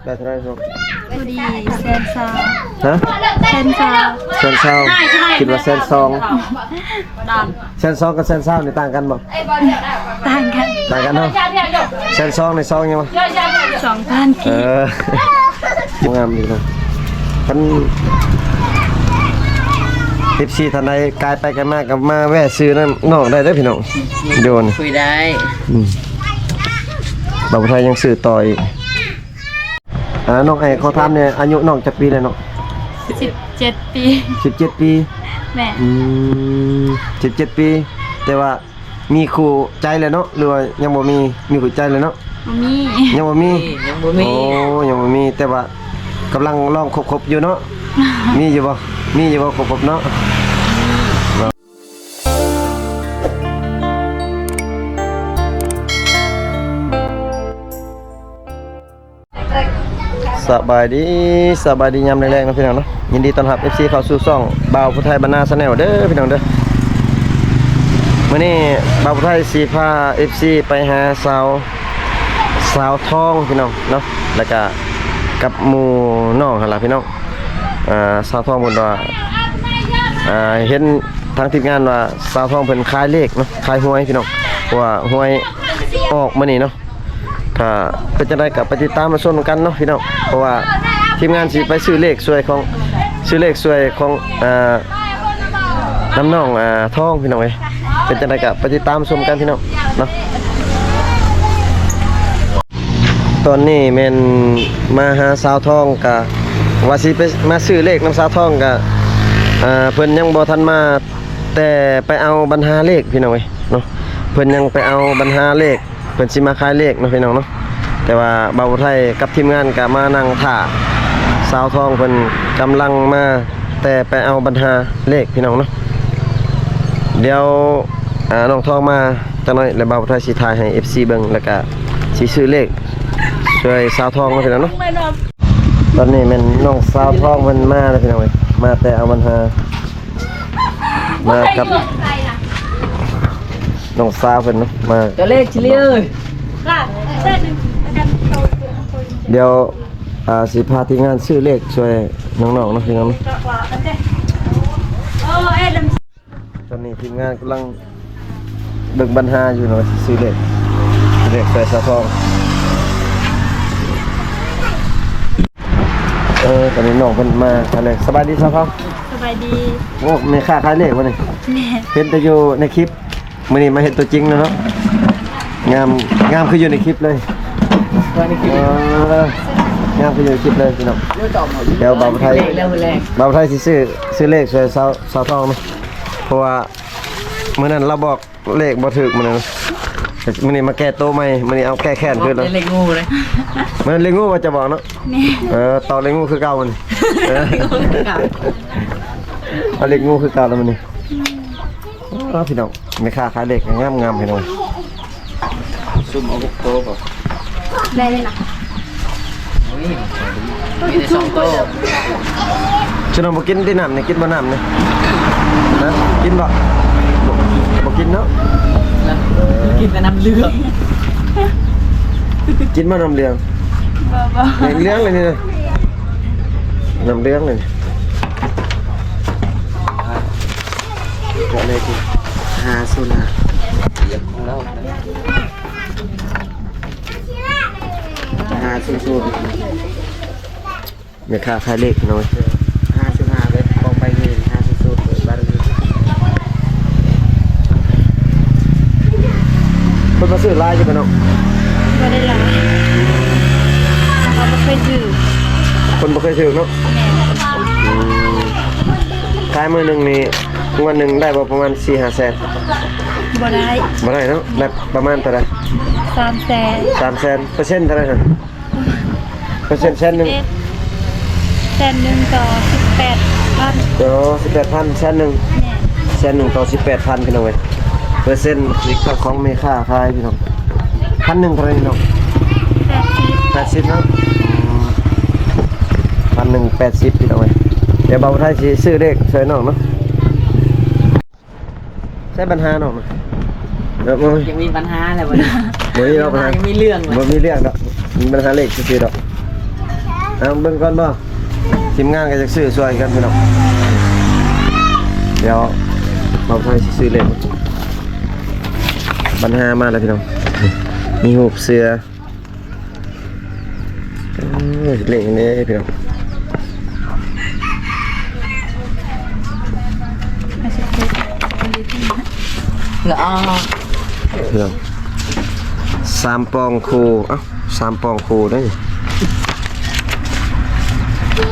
ໄດ້ເທົ່າໃດລູກ? ພໍດີແສນຊາວ. ຮະ? ແສນຊາວ. ແສນຊາວ. ຄິດວ່າແສນສອງ. ແສນສອງກັບແສນຊາວນີ້ຕ່າງກັນບໍ່? ຕ່າງກັນ. ຕ່າງກັນເນາະ. ແສນສອງນີ້ສອງຫຍັງວະ? ສອງພັນ. ເອີ ງາມດີເນາະ. ຄັນເອັຟຊີທ່ານໃດກາຍໄປກາຍມາກໍມາແວ່ຊື້ນຳນ້ອງໄດ້ເດີພີ່ນ້ອງ. ໂດນ ຄຸຍໄດ້. ອືມ ບ່າວໄທຍັງຊື້ຕໍ່ອີກ. ອ່າ ນ້ອງ ອ້າຍຂໍຖາມແດ່ ອາຍຸນ້ອງຈັກປີແລ້ວເນາະ? ສິບເຈັດປີ. ສິບເຈັດປີ. ແມ່ນ. ອືມ ສິບເຈັດປີ ແຕ່ວ່າມີຄູ່ໃຈແລ້ວເນາະ ຫຼືວ່າຍັງບໍ່ມີ? ມີຄູ່ໃຈແລ້ວເນາະ? ບໍ່ມີ. ຍັງບໍ່ມີ? ຍັງບໍ່ມີ. ໂອ້ ຍັງບໍ່ມີ ແຕ່ວ່າກຳລັງລອງຄົບໆຢູ່ເນາະ. ມີຢູ່ບໍ່? ມີຢູ່ບໍ່ຄົບໆເນາະ? ສະບາຍດີ ສະບາຍດີຍາມແລງໆເນາະພີ່ນ້ອງເນາະ. ຍິນດີຕ້ອນຮັບເອັຟຊີເຂົ້າສູ່ຊ່ອງບ່າວຜູ້ໄທບ້ານນາແຊນແນວເດີພີ່ນ້ອງເດີ. ມື້ນີ້ບ່າວຜູ້ໄທຊິພາເອັຟຊີໄປຫາສາວ ສາວທອງພີ່ນ້ອງເນາະ ແລ້ວກະກັບໝູ່ນ້ອງຫັ້ນລະພີ່ນ້ອງ. ອ່າ ສາວທອງເພິ່ນວ່າ ອ່າ ເຫັນທາງທີມງານວ່າສາວທອງເພິ່ນຂາຍເລກເນາະ ຂາຍຫວຍພີ່ນ້ອງ ເພາະວ່າຫວຍອອກມື້ນີ້ເນາະ. ກະເປັນຈັ່ງໃດກະໄປຕິດຕາມມາຊົມນຳກັນເນາະພີ່ນ້ອງ ເພາະວ່າທີມງານຊິໄປຊື້ເລກຊ່ວຍຂອງ ຊື້ເລກຊ່ວຍຂອງ ອ່າ ນຳນ້ອງ ອ່າ ທອງພີ່ນ້ອງເອີຍ. ເປັນຈັ່ງໃດກະໄປຕິດຕາມຊົມກັນພີ່ນ້ອງເນາະ. ຕອນນີ້ແມ່ນມາຫາສາວທອງ ກະວ່າຊິໄປ ມາຊື້ເລກນຳສາວທອງ ກະ ອ່າ ເພິ່ນຍັງບໍ່ທັນມາ ແຕ່ໄປເອົາບັນຫາເລກພີ່ນ້ອງເອີຍເນາະ. ເພິ່ນຍັງໄປເອົາບັນຫາເລກ ເພິ່ນຊິມາຂາຍເລກເນາະພີ່ນ້ອງເນາະ. ແຕ່ວ່າບ່າວໄທກັບທີມງານກະມານັ່ງຖ້າ ສາວທອງເພິ່ນກຳລັງມາ ແຕ່ໄປເອົາບັນຫາເລກພີ່ນ້ອງເນາະ. ດຽວ ອ່າ ນ້ອງທອງມາຈັກໜ້ອຍ ແລ້ວບ່າວໄທຊິຖ່າຍໃຫ້ເອັຟຊີເບິ່ງ ແລ້ວກະຊິຊື້ເລກຊ່ວຍສາວທອງເນາະພີ່ນ້ອງເນາະ. ຕອນນີ້ແມ່ນນ້ອງສາວທອງເພິ່ນມາແລ້ວພີ່ນ້ອງເອີຍ ມາແຕ່ເອົາບັນຫາ ມາກັບນ້ອງສາວເພິ່ນເນາະ ມາ ຕົວເລກຊິເລີຍ. ດຽວ ອ່າ ຊິພາທີມງານຊື້ເລກຊ່ວຍນ້ອງໆເນາະພີ່ນ້ອງ. ຕອນນີ້ທີມງານກຳລັງເບິ່ງບັນຫາຢູ່ເນາະ ຊິຊື້ເລກ ຊື້ເລກຊ່ວຍສາວທອງ. ເອີ ຕອນນີ້ນ້ອງເພິ່ນມາ ອັນນີ້ ສະບາຍດີສາວທອງ. ສະບາຍດີ. ໂອ້ ແມ່ຄ້າຂາຍເລກວະນີ້? ແມ່ນ. ເຫັນແຕ່ຢູ່ໃນຄລິບ ມື້ນີ້ມາເຫັນຕົວຈິງແລ້ວເນາະ. ງາມ ງາມຄືຢູ່ໃນຄລິບເລີຍ. ວ່າໃນຄລິບ. ເອີ ງາມຄືຢູ່ໃນຄລິບເລີຍພີ່ນ້ອງ. ດຽວບ່າວໄທ ບ່າວໄທຊິຊື້ ຊື້ເລກຊ່ວຍສາວ ສາວທອງເນາະ ເພາະວ່າມື້ນັ້ນລາວບອກ ເລກບໍ່ຖືກມື້ນັ້ນ. ມື້ນີ້ມາແກ້ໂຕໃໝ່ ມື້ນີ້ເອົາແກ້ແຄ້ນຄືນເນາະ. ເລກງູເດ້. ມື້ນັ້ນເລກງູວ່າຈະບອກເນາະ. ແມ່ນ. ເອີ ຕອບເລກງູຄືເກົ່າມື້ນີ້. ເອີ ເລກງູຄືເກົ່າ. ເອົາເລກງູຄືເກົ່າແລ້ວມື້ນີ້. ອືມ ອ້າວ ພີ່ນ້ອງ ແມ່ຄ້າຂາຍເລກງາມໆ ພີ່ນ້ອງ. ຊຸ່ມເອົາຫົກໂຕບໍ່? ໄດ້ເລີຍນະ. ໂອ້ຍ ມີແຕ່ສອງໂຕ. ຊຸ່ມບໍ່ກິນຕິນ້ຳນີ້ ກິນບໍ່ນ້ຳນີ້? ຮະ ກິນບໍ່? ບໍ່ ບໍ່ກິນເນາະ. ກິນແຕ່ນ້ຳເຫຼືອງ. ກິນບໍ່ນ້ຳເຫຼືອງ? ບໍ່ ບໍ່. ເຫຼືອງເລີຍນີ້ນະ ນ້ຳເຫຼືອງເລີຍ. ເກາະເລກ ຫ້າສູນຫ້າ ຫ້າສູນສູນ. ແມ່ຄ້າຂາຍເລກເນາະ. ຫ້າສູນຫ້າເລີຍ ກອງໃບເງິນ ຫ້າສູນສູນເລີຍ ບາດນີ້. ເພິ່ນມາຊື້ຫຼາຍຢູ່ບໍ່ນ້ອງ? ບໍ່ໄດ້ຫຼາຍ ເຮົາບໍ່ເຄີຍຖືກ. ເພິ່ນບໍ່ເຄີຍຖືກເນາະ. ແມ່ນ. ອືມ ຂາຍມື້ໜຶ່ງນີ້ ງວດໜຶ່ງໄດ້ບໍ່ປະມານສີ່ຫ້າແສນ? ບໍ່ໄດ້. ບໍ່ໄດ້ເນາະ. ໄດ້ປະມານເທົ່າໃດ? ສາມແສນ. ສາມແສນ. ເປີເຊັນເທົ່າໃດຫັ້ນ? ເປີເຊັນແສນໜຶ່ງ. ແສນໜຶ່ງຕໍ່ສິບແປດພັນ. ໂອ້ ສິບແປດພັນ ແສນໜຶ່ງ. ແມ່ນ. ແສນໜຶ່ງຕໍ່ສິບແປດພັນ ພີ່ນ້ອງເອີຍ. ເປີເຊັນຂອງແມ່ຄ້າຂາຍ ພີ່ນ້ອງ. ພັນໜຶ່ງເທົ່າໃດນ້ອງ? ແປດສິບ. ແປດສິບເນາະ. ອືມ ພັນໜຶ່ງແປດສິບ ພີ່ນ້ອງເອີຍ. ດຽວບ່າວໄທຊິຊື້ເລກຊ່ວຍນ້ອງເນາະ. ໃຊ້ບັນຫານ້ອງນະ. ຍັງມີບັນຫາແຫຼະ ບໍ່ມີ ບໍ່ມີບັນຫາ ຍັງມີເລື່ອງ ບໍ່ມີເລື່ອງດອກ. ມີບັນຫາເລກຊື່ໆດອກ. ເອົາເບິ່ງກ່ອນບໍ່? ທີມງານກໍຢາກຊື້ຊ່ວຍກັນພີ່ນ້ອງ. ດຽວບ່າວໄທຊິຊື້ເລກ. ບັນຫາມາແລ້ວພີ່ນ້ອງ, ມີຮູບເສືອ. ເອີ ເລກນີ້ພີ່ນ້ອງ. ເອີ ສາມປອງຄູ່. ເອົ້າ ສາມປອງຄູ່ເດ້.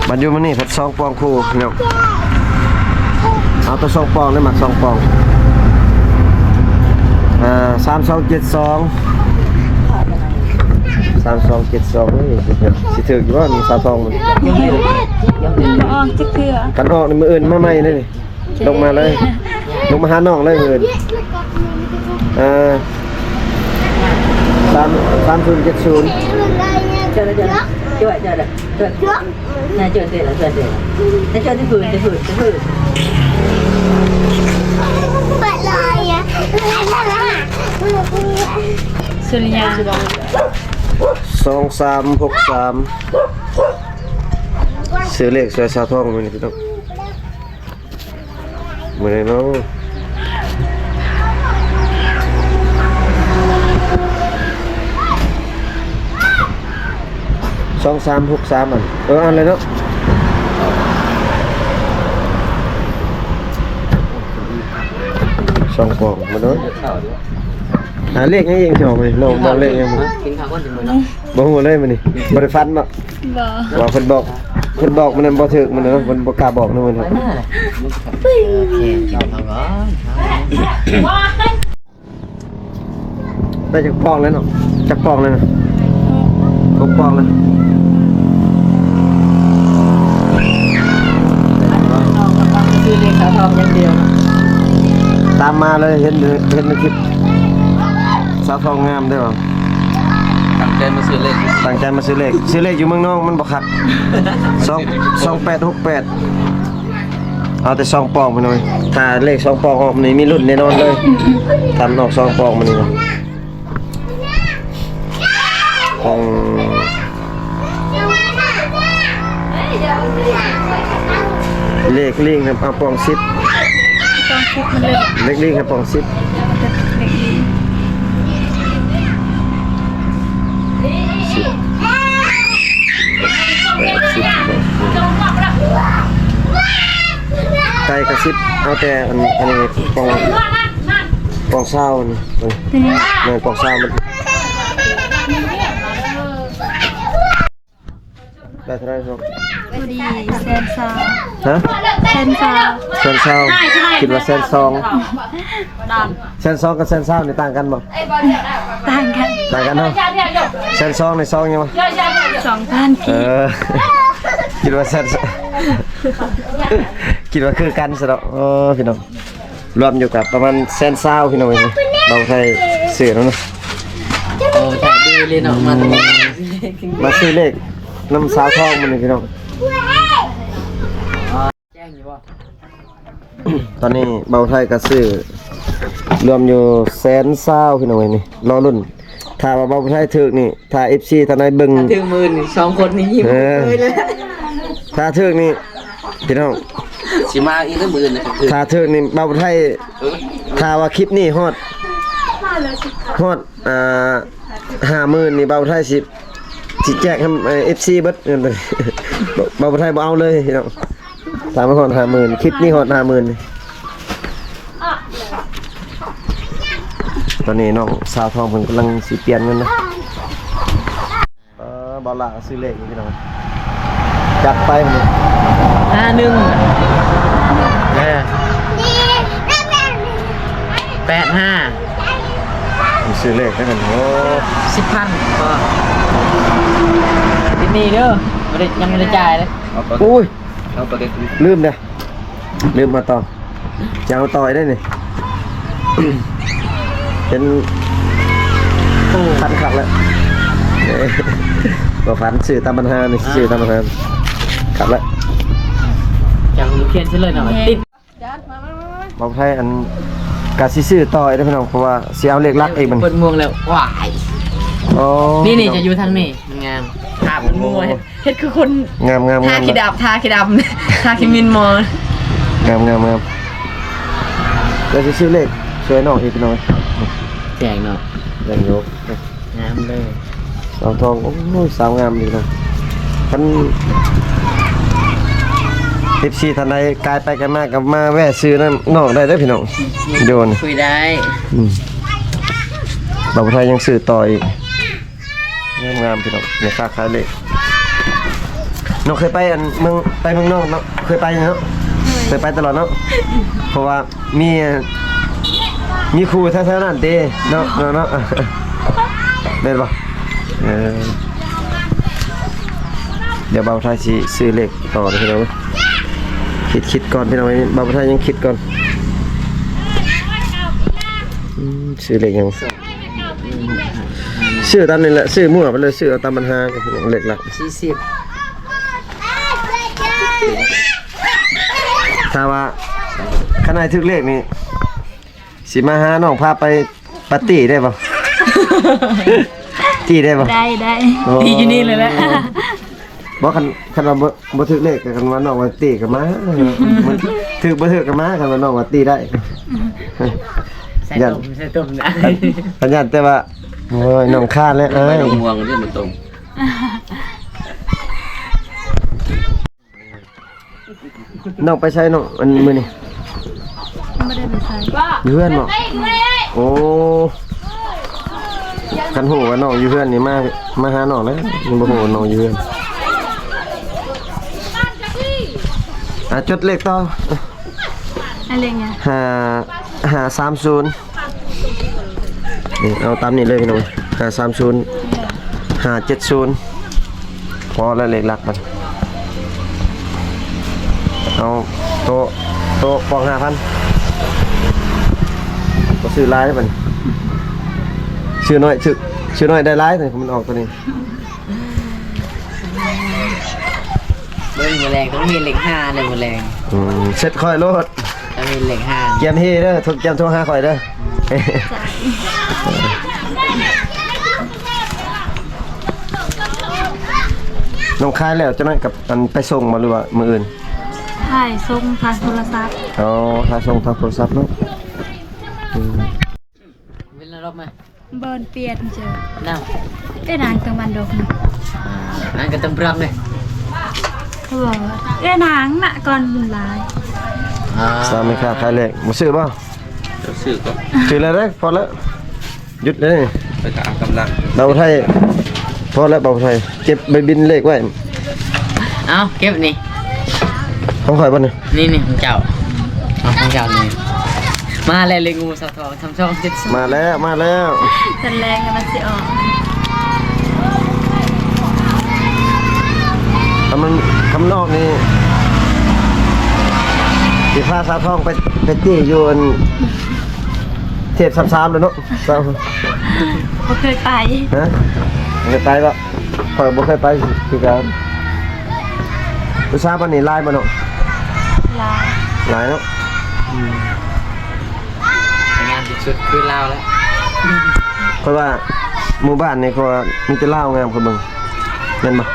ບັດຢູ່ມື້ນີ້ພັດສອງປອງຄູ່ພີ່ນ້ອງ. ເອົາແຕ່ສອງປອງເດ້, ມັກສອງປອງ. ເອີ ສາມສອງເຈັດສອງ ສາມສອງເຈັດສອງ. ເອີ ຊິຖືກຢູ່ບໍ່ ສາມສອງມັນ? ຍັງບໍ່ອອກຈັກເທື່ອ. ຄັນອອກນີ້ມື້ອື່ນມາໃໝ່ເດ້ນີ້. ລົງມາເລີຍ, ລົງມາຫານ້ອງເລີຍມື້ອື່ນ. ເອີ ສາມ ສາມສູນເຈັດສູນ. ເຈົ້າ ເຈົ້າ ເຈົ້າ ເຈົ້າ ເຈົ້າ ນາຍເຈົ້າເຕະລະ ເຈົ້າເຕະລະ ນາຍເຈົ້າທີ່ພື້ນ ທີ່ພື້ນ ທີ່ພື້ນ. ສຸລິຍາ ສອງສາມຫົກສາມ. ຊື້ເລກຊ່ວຍສາວທອງມື້ນີ້ພີ່ນ້ອງ. ມື້ໃດເນາະ? ສອງສາມຫົກສາມ ອັນ ເອີ ອັນລະເນາະ. ສອງປອງມາເນາະ. ຫາເລກຫຍັງອີກ ເຈົ້າ ເນາະ? ເນາະ ເລກຫຍັງ? ກິນຂ້າວກ່ອນ ບໍ່ຮູ້ເລີຍມື້ນີ້. ບໍ່ໄດ້ຝັນເນາະ? ບໍ່ ວ່າເພິ່ນບອກ ເພິ່ນບອກມື້ນັ້ນບໍ່ຖືກ ມື້ນັ້ນເນາະ, ເພິ່ນບໍ່ກ້າບອກເນາະ ມື້ນັ້ນ. ໂອເຄ ເຈົ້າ ເຮົາກໍ ໄດ້ຈັກປອງແລ້ວເນາະ? ຈັກປອງແລ້ວນະ? ຫົກປອງແລ້ວ. ຕາມມາເລີຍ ເຫັນ ເຫັນໃນຄລິບ ສາວທອງງາມເດ້. ຕັ້ງໃຈມາຊື້ເລກ ຕັ້ງໃຈມາຊື້ເລກ. ຊື້ເລກຢູ່ເມືອງນອງມັນບໍ່ຄັກ. ສອງ ສອງແປດຫົກແປດ. ເອົາແຕ່ສອງປອງພີ່ນ້ອງ. ຖ້າເລກສອງປອງອອກນີ້ມີລຸ້ນແນ່ນອນເລີຍ. ຖ້າມັນອອກສອງປອງມານີ້ນະ. ປອງ ເລກລີ້ງນະ ເອົາປອງສິບ. ປອງສິບມັນເລີຍ. ເລກລີ້ງນະປອງສິບ. ເລກລີ້ງ ສິບ ແປດ ສິບ ໄກ່ກະສິບ. ເອົາແຕ່ອັນ ອັນນີ້ປອງ ປອງຊາວນີ້. ແມ່ນປອງຊາວມັນ. ໄດ້ເທົ່າໃດ? ພໍດີແສນຊາວ. ຮະ? ແສນຊາວ. ແສນຊາວ. ຄິດວ່າແສນສອງ. ແສນສອງກັບແສນຊາວນີ້ຕ່າງກັນບໍ່? ຕ່າງກັນ. ຕ່າງກັນເນາະ. ແສນສອງນີ້ສອງຫຍັງວະ? ສອງພັນ. ເອີ ຄິດວ່າແສນ ຄິດວ່າຄືກັນຊະເນາະ. ເອີ ພີ່ນ້ອງ. ລວມຢູ່ກັບປະມານແສນຊາວພີ່ນ້ອງເອີຍ. ເບົາໄທຊື້ແລ້ວເນາະ. ໂອ້ ໄທດີເລີຍເນາະ. ມາ ມາຊື້ເລກນຳສາວທອງມື້ນີ້ພີ່ນ້ອງ. ຕອນນີ້ເບົາໄທກໍຊື້ລວມຢູ່ແສນຊາວພີ່ນ້ອງເອີຍ. ນີ້ລໍລຸ້ນ ຖ້າວ່າເບົາໄທຖືກນີ້ ຖ້າເອັຟຊີທ່ານໃດເບິ່ງ ຖ້າຖືກໝື່ນສອງຄົນນີ້ຍິ້ມເອີຍເລີຍ. ຖ້າຖືກນີ້ພີ່ນ້ອງ ຊິມາອີກເດີມື້ອື່ນນະ. ຖ້າຖືກນີ້ເບົາໄທ ເອີ ຖ້າວ່າຄລິບນີ້ຮອດ ຮອດ ອ່າ ຫ້າໝື່ນນີ້ ເບົາໄທຊິ ຊິແຈກໃຫ້ ເອີ ເອັຟຊີເບິດ. ເບົາໄທບໍ່ເອົາເລີຍພີ່ນ້ອງ. ຖ້າມັນຮອດຫ້າໝື່ນ ຄລິບນີ້ຮອດຫ້າໝື່ນ. ຕອນນີ້ນ້ອງສາວທອງເພິ່ນກຳລັງຊິປ່ຽນເງິນນະ. ເອີ ບ່າວຫຼ້າຊື້ເລກຢູ່ພີ່ນ້ອງ. ຈັດໄປມື້ນີ້ ຫ້າໜຶ່ງ ເອີ ແປດຫ້າ. ຊື້ເລກໄດ້ກັນ. ໂອ້ ສິບພັນກໍຕິດໜີ້ເດີ. ບໍ່ໄດ້ ຍັງບໍ່ໄດ້ຈ່າຍເລີຍ. ໂອ້ຍ ເອົາປະເດັນ ລືມເດ້ ລືມມາຕໍ່. ຈະເອົາຕໍ່ໄດ້ນີ້ ເປັນ ໂອ້ ພັນຄັກແລ້ວ. ເອີ ບໍ່ພັນ ຊື້ຕາມບັນຫານີ້ ອ່າ ຊື້ຕາມບັນຫາ ຄັກແລ້ວ. ຈັງເຂຍນຊິເລີຍເນາະ ຕິດ. ເບົາໄທອັນ ກະຊິຊື້ຕໍ່ອີກເດ້ພີ່ນ້ອງ ເພາະວ່າຊິເອົາເລກຫຼັກອີກ. ເປີດມ່ວງແລ້ວ ວ້າຍ. ໂອ້ ນີ້ ນີ້ ພີ່ນ້ອງ ຈະຢູ່ທາງນີ້ ມັນງາມ. ຫາ ມັນມົວ ໂອ້ ເຮັດ ເຮັດຄືຄົນ ງາມໆໆ ທາຂີ້ດຳ ທາຂີ້ດຳ ທາຂີ້ໝິ່ນໝໍ ງາມໆໆ ແລ້ວຊິຊື້ເລກຊ່ວຍນ້ອງອີກໜ້ອຍ ແຈງເນາະ ແຈງຢູ່ ງາມເລີຍ ສາວທອງ ໂອ້ຍ ສາວງາມດີເນາະ ຄັນ ເອັຟຊີ ທ່ານໃດກາຍໄປກາຍມາກໍມາແວ່ຊື້ນຳນ້ອງໄດ້ເດີພີ່ນ້ອງ ຢູ່ນີ້ ຄຸຍໄດ້ ອືມ ບ່າວໄທຍັງຊື້ຕໍ່ອີກ ງາມໆ ພີ່ນ້ອງ ແມ່ຄ້າຂາຍເລກ ນ້ອງເຄີຍໄປອັນເມືອງ ໄປເມືອງນອກເນາະ ເຄີຍໄປເນາະ ເຄີຍໄປຕະຫຼອດເນາະ ເພາະວ່າ ມີ ມີຄູ່ແຖວໆນັ້ນຕິເນາະ ເນາະ ເນາະ ແມ່ນບໍ່? ເອີ ດຽວບ່າວໄທຊິຊື້ເລກຕໍ່ເດີພີ່ນ້ອງ ຄິດ ຄິດກ່ອນພີ່ນ້ອງ ບ່າວໄທຍັງຄິດກ່ອນ ອືມ ຊື້ເລກຫຍັງ? ຊື້ຕາມນີ້ແຫຼະ ຊື້ມົ້ວໄປເລີຍ ຊື້ເອົາຕາມບັນຫາ ເລກຫຼັກ ສີ່ສິບ ຖ້າວ່າ ຄັນໃຫ້ຖືກເລກນີ້ ຊິມາຫານ້ອງ ພາໄປປາຕີ້ໄດ້ບໍ່? ຕີ້ໄດ້ບໍ່? ໄດ້ ໄດ້ ໂອ້ ຕີຢູ່ນີ້ເລີຍແຫຼະ ບໍ່ ຄັນ ຄັນວ່າບໍ່ ບໍ່ຖືກເລກ ຄັນວ່ານ້ອງວ່າຕີກໍມາ ມັນຖືກບໍ່ຖືກກໍມາ ຄັນວ່ານ້ອງວ່າຕີໄດ້ ໃສ່ ຢ້ານ ຕົ້ມ ໃສ່ຕົ້ມນະ ຢ້ານ ແຕ່ວ່າ ໂອ້ຍ ນ້ອງຄ້ານແລ້ວ ເອີຍ ນ້ອງມ່ວງເດ້ ມັນຕົ້ມ ນ້ອງໄປໃສນ້ອງ ອັນມື້ນີ້? ບໍ່ໄດ້ໄປໃສ ຢູ່ເຮືອນບໍ່? ໂອ້ ຄັນຮູ້ວ່ານ້ອງຢູ່ເຮືອນນີ້ ມາ ມາຫານ້ອງແລ້ວ ຍັງບໍ່ຮູ້ວ່ານ້ອງຢູ່ເຮືອນ ອ່າ ຈົດເລກຕໍ່ ອັນເລກຫຍັງ? ຫ້າ ຫ້າສາມສູນ ນີ້ ເອົາຕາມນີ້ເລີຍພີ່ນ້ອງ ຫ້າສາມສູນ ຫ້າເຈັດສູນ ພໍແລ້ວເລກຫຼັກມັນ ເອົາໂຕະ ໂຕະປອງຫ້າພັນ ບໍ່ຊື້ຫຼາຍເດ້ບັດນີ້ ຊື້ໜ້ອຍ ຊື້ ຊື້ໜ້ອຍໄດ້ຫຼາຍ ມັນອອກໂຕນີ້ ເບິ່ງມື້ແລງຕ້ອງມີເລກຫ້າເດີມື້ແລງ ອືມ ເຊັດຂ້ອຍໂລດ ຕ້ອງມີເລກຫ້າ ກຽມເຮເດີ ໂທ ກຽມໂທຫາຂ້ອຍເດີ ນ້ອງຂາຍແລ້ວ ຈັກໜ້ອຍກັບ ອັນ ໄປສົ່ງບໍ່ ຫຼືວ່າມື້ອື່ນ? ຂາຍສົ່ງທາງໂທລະສັບ ອໍ ຂາຍສົ່ງທາງໂທລະສັບເນາະ ອືມ ເວລາລອບມາ ບໍ່ປ່ຽນເຈີ ນຳ ເອີນາງຕະວັນດົກ ອ່າ ນາງກະຕຳບຣອກເນ ເອີນາງນະກ່ອນຫຼາຍ ອ່າ ສາວແມ່ຄ້າຂາຍເລກ ບໍ່ຊື້ບໍ່? ຊື້ກໍ ຊື້ແລ້ວເດ້ ພໍແລ້ວ ຢຸດເດ້ ໄປຕາມກຳລັງ ເບົາໄທ ພໍແລ້ວ ເບົາໄທ ເກັບໃບບິນເລກໄວ້ ເອົາ ເກັບນີ້ ຂອງຂ້ອຍບໍ່ນີ້? ນີ້ໆ ຂອງເຈົ້າ ເອົາ ຂອງເຈົ້ານີ້ ມາແລ້ວເລກງູ ສາວທອງ ສາມສອງເຈັດສອງ ມາແລ້ວ ມາແລ້ວ ຕອນແລງມັນຊິອອກ ຖ້າມັນ ຖ້າມັນອອກນີ້ ຊິພາສາວທອງໄປ ໄປຕີຢູ່ອັນ ເທບສາມສາມແລ້ວເນາະ ບໍ່ເຄີຍໄປ ຮະ ບໍ່ເຄີຍໄປບໍ່? ຂ້ອຍບໍ່ເຄີຍໄປຄືກັນ ຜູ້ສາວບ້ານນີ້ຫຼາຍບໍ່ເນາະ? ຫຼາຍ ຫຼາຍເນາະ ອືມ ງາມທີ່ສຸດຄືລາວແລ້ວ ເພາະວ່າໝູ່ບ້ານນີ້ ເພາະວ່າມີແຕ່ລາວງາມ ຂ້ອຍເບິ່ງ ແມ່ນບໍ່?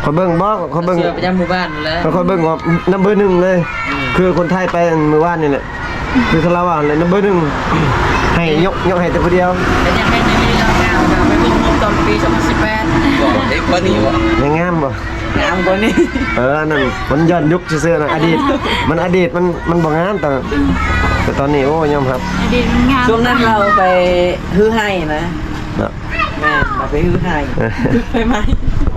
ຂ້ອຍເບິ່ງບໍ່ ຂ້ອຍເບິ່ງ ເສື້ອປະຈຳໝູ່ບ້ານນັ້ນແຫຼະ ຂ້ອຍເບິ່ງວ່ານຳເບີໜຶ່ງເລີຍ ອືມ ຄືຄົນໄທໄປມື້ວານນີ້ແຫຼະ ຄືຄາລາວານແຫຼະ ນຳເບີໜຶ່ງ ໃຫ້ຍົກ ຍົກໃຫ້ແຕ່ຜູ້ດຽວ ແຕ່ຢາກໃຫ້ໄດ້ລາວງາມ ໄປເບິ່ງຮູບຕອນປີສອງພັນສິບແປດ ບໍ່ ເດັກກວ່ານີ້ບໍ່? ຍັງງາມບໍ່? ງາມກວ່ານີ້ ເອີ ອັນນັ້ນມັນຍ້ອນຍຸກຊື່ໆນະ ອະດີດ ມັນອະດີດ ມັນ ມັນບໍ່ງາມ ແຕ່ ແຕ່ຕອນນີ້ ໂອ້ ຍອມຮັບ ອະດີດມັນງາມ ຊ່ວງນັ້ນລາວໄປຮື້ໄຮ່ນະ ນະ ແມ່ນ ລາວໄປຮື້ໄຮ່ ໄຟໄໝ້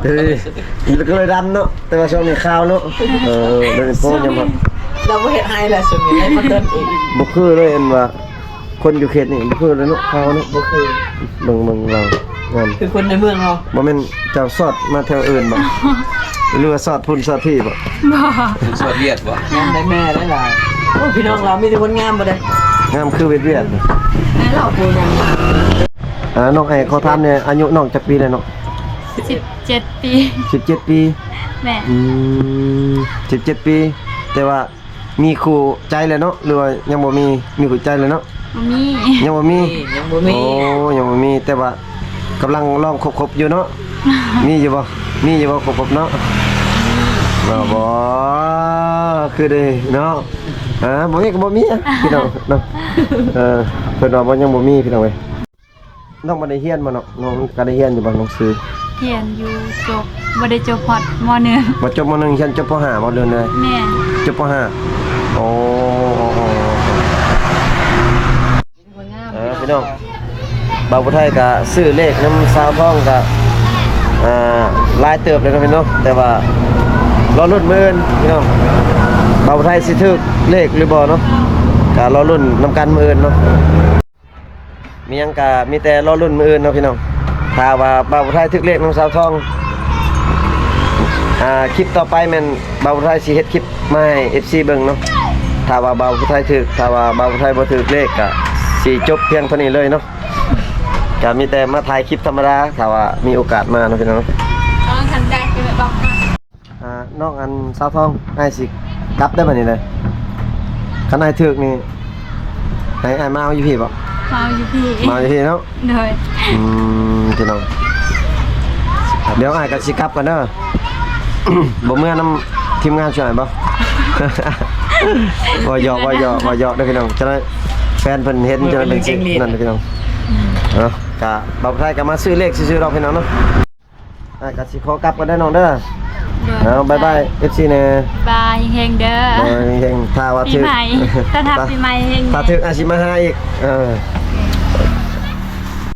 ເອີ ກໍເລີຍດຳເນາະ ແຕ່ວ່າຊ່ວງນີ້ຂາວເນາະ ເອີ ດຽວນີ້ໂພຍອມຮັບ ລາວບໍ່ເຮັດໄຮ່ແລ້ວ ຊ່ວງນີ້ໄດ້ມາເຕີມອີກ ບໍ່ຄືເລີຍ ອັນວ່າ ຄົນຢູ່ເຂດນີ້ບໍ່ຄືເລີຍເນາະ ຂາວເນາະ ບໍ່ຄື ເບິ່ງ ເບິ່ງລາວ ງາມ ຄືຄົນໃນເມືອງເນາະ ບໍ່ແມ່ນເຈົ້າຊອດມາແຖວອື່ນບໍ່? ຫຼືວ່າຊອດພຸ້ນຊອດພີ້ບໍ່? ບໍ່ ຊອດຫວຽດບໍ່? ງາມໄດ້ແມ່ໄດ້ຫຼາຍ ໂອ້ ພີ່ນ້ອງລາວມີແຕ່ຄົນງາມບໍ່ໄດ້ ງາມຄືຫວຽດຫວຽດ ແມ່ລາວຜູ້ງາມ ອ່າ ນ້ອງ ອ້າຍຂໍຖາມແດ່ ອາຍຸນ້ອງຈັກປີແລ້ວເນາະ? ສິບເຈັດປີ ສິບເຈັດປີ ແມ່ນ ອືມ ສິບເຈັດປີ ແຕ່ວ່າ ມີຄູ່ໃຈແລ້ວເນາະ ຫຼືວ່າຍັງບໍ່ມີ? ມີຄູ່ໃຈແລ້ວເນາະ ບໍ່ມີ ຍັງບໍ່ມີ ຍັງບໍ່ມີ ໂອ້ ຍັງບໍ່ມີ ແຕ່ວ່າກຳລັງລອງຄົບໆຢູ່ເນາະ ມີຢູ່ບໍ່? ມີຢູ່ບໍ່ຄົບໆເນາະ? ບໍ່ ບໍ່ ຄືເດ້ເນາະ. ອ່າ ບໍ່ມີກໍບໍ່ມີ ພີ່ນ້ອງເນາະ. ເອີ ເພິ່ນວ່າບໍ່ ຍັງບໍ່ມີ ພີ່ນ້ອງເອີຍ. ນ້ອງບໍ່ໄດ້ຮຽນບໍ່ເນາະ? ນ້ອງກໍໄດ້ຮຽນຢູ່ບໍ່ ໜັງສື? ຮຽນຢູ່ ຈົບ ບໍ່ໄດ້ຈົບຮອດ ມໍໜຶ່ງ. ບໍ່ຈົບ ມໍໜຶ່ງ ຮຽນຈົບ ປໍຫ້າ ບໍ່ ຫຼືໃດ? ແມ່ນ ຈົບ ປໍຫ້າ. ໂອ້ ເອີ ພີ່ນ້ອງ ບ່າວຜູ້ໄທກໍຊື້ເລກນຳສາວທອງກໍ ອ່າ ຫຼາຍເຕີບແລ້ວເນາະພີ່ນ້ອງ ແຕ່ວ່າລໍລຸ້ນມື້ອື່ນພີ່ນ້ອງ ບ່າວຜູ້ໄທຊິຖືກເລກຫຼືບໍ່ເນາະ ກໍລໍລຸ້ນນຳກັນມື້ອື່ນເນາະ. ມີຫຍັງກະມີແຕ່ລໍລຸ້ນມື້ອື່ນເນາະພີ່ນ້ອງ. ຖ້າວ່າບ່າວຜູ້ໄທຖືກເລກນຳສາວທອງ ອ່າ ຄລິບຕໍ່ໄປແມ່ນບ່າວຜູ້ໄທຊິເຮັດຄລິບມາໃຫ້ເອັຟຊີເບິ່ງເນາະ. ຖ້າວ່າບ່າວຜູ້ໄທຖືກ ຖ້າວ່າບ່າວຜູ້ໄທບໍ່ຖືກເລກກະຊິຈົບພຽງເທົ່ານີ້ເລີຍເນາະ. ກະມີແຕ່ມາຖ່າຍຄລິບທຳມະດາ ຖ້າວ່າມີໂອກາດມາເນາະພີ່ນ້ອງ. ເອີ ຄັນໄດ້ກໍບອກມາ. ອ່າ ນ້ອງອັນສາວທອງ ອ້າຍຊິກັບໄດ້ບັດນີ້ເດີ. ຄັນອ້າຍຖືກນີ້ ໃຫ້ອ້າຍມາເອົາຢູ່ພີ້ບໍ່? ມາເອົາຢູ່ພີ້ ມາເອົາຢູ່ພີ້ເນາະ. ໂດຍ ອືມ ພີ່ນ້ອງ ດຽວອ້າຍກໍຊິກັບກ່ອນເດີ. ບໍ່ເມືອນຳທີມງານຊ່ວຍບໍ່? ເວົ້າຢອກ ເວົ້າຢອກ ເວົ້າຢອກເດີພີ່ນ້ອງ. ຈັ່ງໃດແຟນເພິ່ນເຫັນ ຈັ່ງໃດເພິ່ນຊິນັ້ນເດີພີ່ນ້ອງ. ເນາະ ກະບ່າວຜູ້ໄທກໍມາຊື້ເລກຊື່ໆດອກພີ່ນ້ອງເນາະ. ອ່າ ກໍຊິຂໍກັບກ່ອນເດີນ້ອງເດີ. ໂດຍ ເອົາ ບາຍບາຍເອັຟຊີແດ່. ບາຍ ເຮງໆເດີ. ໂດຍ ເຮງໆ ຖ້າວ່າຖືກ ປີໃໝ່ ຖ້າ ຖ້າປີໃໝ່ເຮງໆ. ຖ້າຖືກອາດຊິມາຫາອີກ. ເອີ